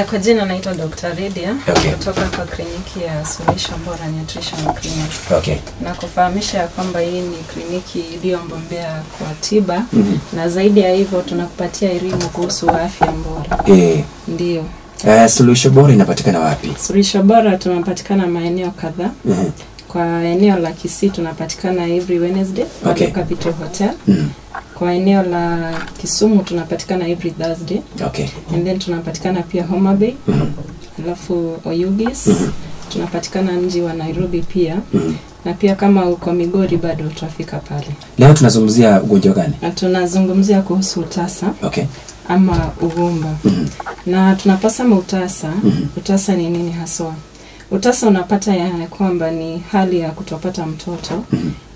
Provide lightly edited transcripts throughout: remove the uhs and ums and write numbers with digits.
Kwa jina naitwa Dr. Lydia. Okay. Kutoka kwa kliniki ya Suluhisho Bora Nutrition Clinic. Okay. Na kufahamisha ya kwamba hii ni kliniki iliyobombea kwa tiba. Na zaidi ya hivyo tunakupatia elimu kuhusu afya bora. Ndio. Suluhisho Bora inapatikana wapi? Suluhisho Bora tunapatikana maeneo kadhaa. Kwa eneo la Kisii tunapatikana every Wednesday, Okay. Capital Hotel. Kwa eneo la Kisumu tunapatikana every Thursday. Okay. And then tunapatikana pia Homa Bay. Alafu Oyugis. Tunapatikana mji wa Nairobi pia. Na pia kama uko Migori bado tutafika pale. Leo tunazungumzia ugonjwa gani? Na tunazungumzia kuhusu utasa. Okay. Ama ugumba. Na tunaposema utasa, utasa ni nini haswa? Utasa unapata ya kwamba ni hali ya kutopata mtoto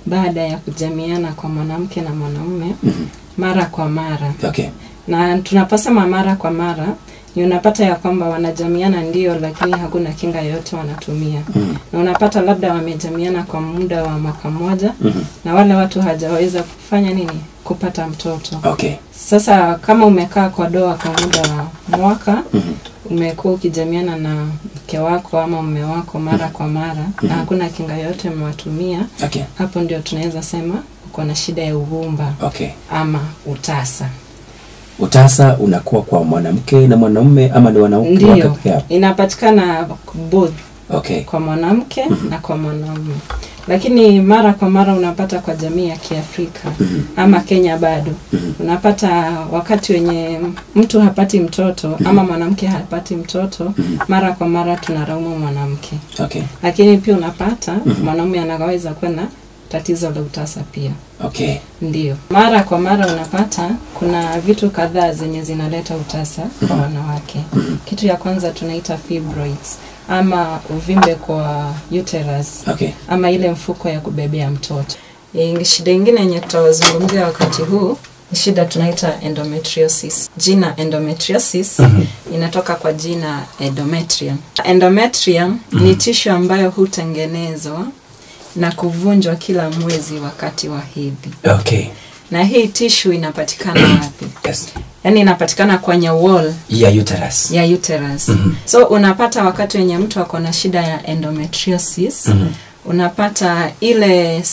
baada ya kujamiana kwa mwanamke na mwanamume mara kwa mara. Okay. Na tunaposema mara kwa mara ni unapata ya kwamba wanajamiana ndio, lakini hakuna kinga yoyote wanatumia. Na unapata labda wamejamiana kwa muda wa mwaka mmoja, na wale watu hajaweza kufanya nini? Kupata mtoto. Okay. Sasa kama umekaa kwa doa kwa muda wa mwaka, umekuwa ukijamiana na mke wako ama mume wako mara kwa mara, na hakuna kinga yoyote mwatumia. Okay. Hapo ndio tunaweza sema uko na shida ya ugumba. Okay. Ama utasa. Utasa unakuwa kwa mwanamke na mwanaume ama ni wanawake Ndio. peke yao? Inapatikana both. Okay. Kwa mwanamke na kwa mwanaume. Lakini mara kwa mara unapata kwa jamii ya Kiafrika ama Kenya bado. Unapata wakati wenye mtu hapati mtoto ama mwanamke hapati mtoto, mara kwa mara tunalaumu mwanamke. Okay. Lakini pia unapata mwanaume anaweza kuwa na tatizo la utasa pia. Okay. Ndio. Mara kwa mara unapata kuna vitu kadhaa zenye zinaleta utasa kwa wanawake. Kitu ya kwanza tunaita fibroids ama uvimbe kwa uterus. Okay. Ama ile mfuko ya kubebea mtoto. Shida nyingine yenye tutawazungumzia wakati huu ni shida tunaita endometriosis. Jina endometriosis inatoka kwa jina endometrium. Endometrium ni tishu ambayo hutengenezwa na kuvunjwa kila mwezi wakati wa hedhi. Okay. Na hii tishu inapatikana wapi? Yes. Yaani inapatikana kwenye wall ya uterus. Ya uterus. So unapata wakati wenye mtu ako na shida ya endometriosis, unapata ile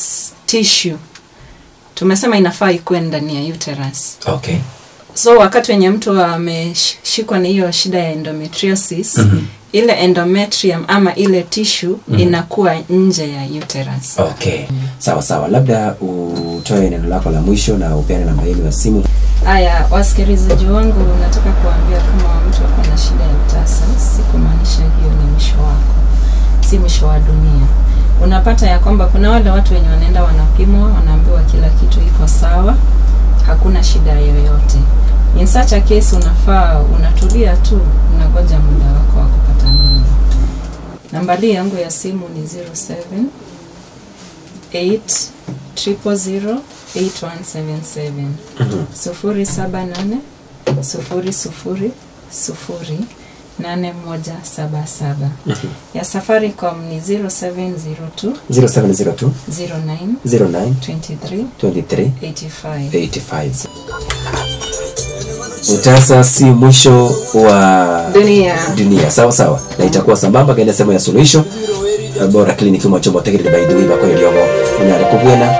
tissue tumesema inafaa ikuwe ndani ya uterus. Okay. So wakati wenye mtu ameshikwa na hiyo shida ya endometriosis, ile endometrium ama ile tissue inakuwa nje ya uterus. Okay. Sawa sawa. Labda utoe neno lako la mwisho na upeane namba yenu ya simu. Aya, wasikilizaji wangu, nataka kuambia kama mtu ako na shida ya utasa, si kumaanisha hiyo ni mwisho wako. Si mwisho wa dunia. Unapata ya kwamba kuna wale watu wenye wanaenda wanapimwa, wanaambiwa kila kitu iko sawa, hakuna shida yoyote. In such a case unafaa unatulia tu, unangoja muda wako wa kupata mimba. Nambari yangu ya simu ni 07 8 000 8177. 078 000 8177. Ya Safaricom ni 0702 0702 09 09 23 23 85. 85. Utasa si mwisho wa dunia. Sawa sawa. Na itakuwa sambamba kaenda sehemu ya Suluhisho Bora Clinic mwa chombo tekele by the way kwa iliogo. Unyare kubuena.